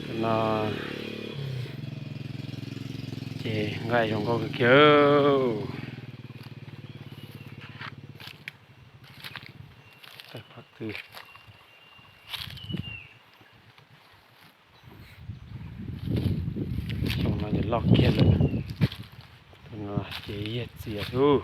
Tus no ces nqaij zoo nkauj kawg kiag. Tawm qhov twg xyoo no ces loj kiag lawm. Tus no ces yog txias xwb.